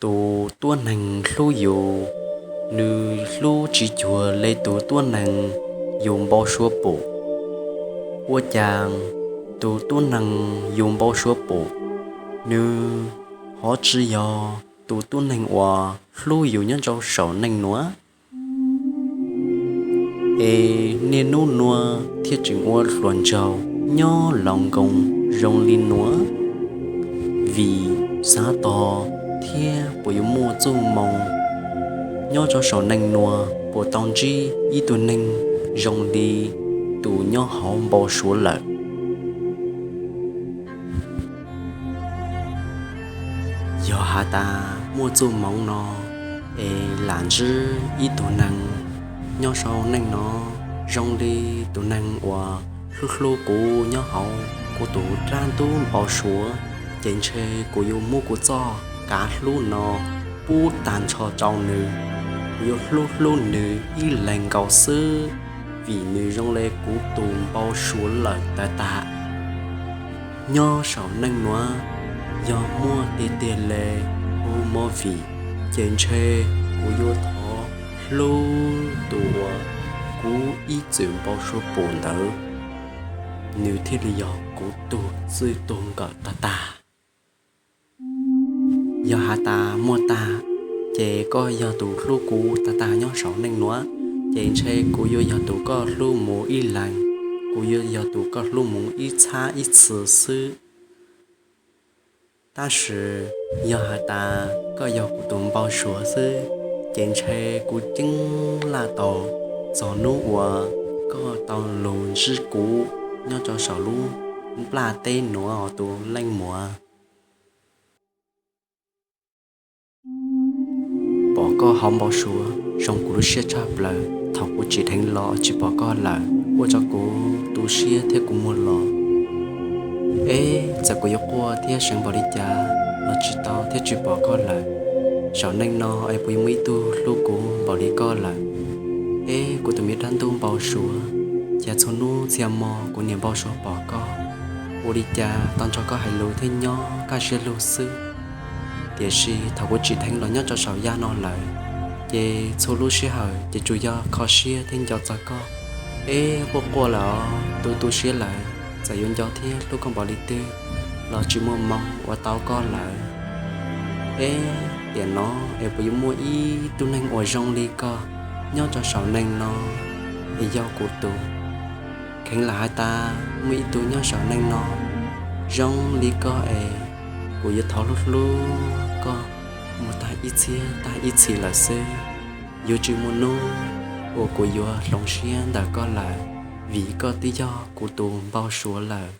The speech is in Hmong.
Tus tuab neeg hlub yus, nws hlub tsis cuag li tus tuab neeg yus npau suav pum. Ua cas tus tuab neeg yus npau suav pum, nws ho tsis yog tus tuab neeg uas hlub yus nyob rau saum neej nuav? Es niaj nub nuav thiaj tseem ua hluas nraug nyob laus nkoos zoo li nuav, vim xav tog thiab puas yuav muaj txuj moo nyob rau saum neej nuav puas tau ntsib ib tug neeg zoo li tus nyob hauv npau suav lawm. Yog has tas muaj txuj moov no es lam ntsib ib tug neeg nyob saum neej no zoo li tus neeg uas hlub hlub kuv nyob hauv kuv tus dlaab ntub npau suav, ces ntshe kuv yuav muab kuv txoj kav hlub no pub tag nrho rau nws. Kuv yuav hlub hlub nws ib leeg nkaus xwb, vim nws zoo li kuv tus npau suav lawm tag tag. Nyob saum neej nuav, yog muaj tiag tiag le hu movie, ces ntshe kuv yuav thov hlub tus uas kuv ib txwm npau suav pum ntawd, nws thiaj li yog kuv tug txij tug nkawm tag tag. Yog has tas muaj tag, ces koj yog tus hlub kuv tag tag nyob saum neej nuav, ces ntshe kuv yuav yog tus koj hlub mus ib leeg, kuv yuav yog tus koj hlub mus ib txhab ib txhis xwb. Tab sis yog has tas koj yog kuv tus npau suav xwb, ces ntshe kuv ceeb laj tau txog hnub uas koj tau lug ntsib kuv nyob rau saum lub nplaj teb nuav os tus leej muam. Pom koj hauv npau suav zoo kuv lub siab tshaj plaws. Thaum kuv tsim dheev los tsis pom koj lawm, ua rau kuv tu siab thiab kuv muag los. Eb, txawm kuv yuav quaj thiab seev npaum li cas los tsis tau thiab tsis pom koj lawm. Saum neej no es puas yuav muaj ib tug hlub kuv npaum li koj lawm? Eb, kuv tus me dab ntub npau suav, cas txhua hnub txhia hmo kuv niaj npau suav pom koj, ua li cas tau nrog koj hais lus thiab nyob kaj siab lug xwb. Tiam sis thaum kuv tsim dheev los nyob rau saum yaj no lawm, ces txhua lub sij hawm ces tsuas yog kho siab thiab nco txog koj. Eb, quaj quaj lawm os, tu tu siab lawm, txawm yuav nco thiab hlub koj npaum li twg los tsis muaj moo ua tau koj lawm. Eb, tiam no es puas yuav muaj ib tug neeg uas zoo li koj nyob rau saum neej no es yog kuv tus? Kheev lam has tas muaj ib tug nyob saum neej no zoo li koj es kuv yuav thov hlub hlub koj mus tag ib txhiab tag ib txhis lawm xwb. Yuav tsis muaj hnub uas kuv yuav hloov siab ntawm koj lawm, vim koj twb yog kuv tus npau suav lawm.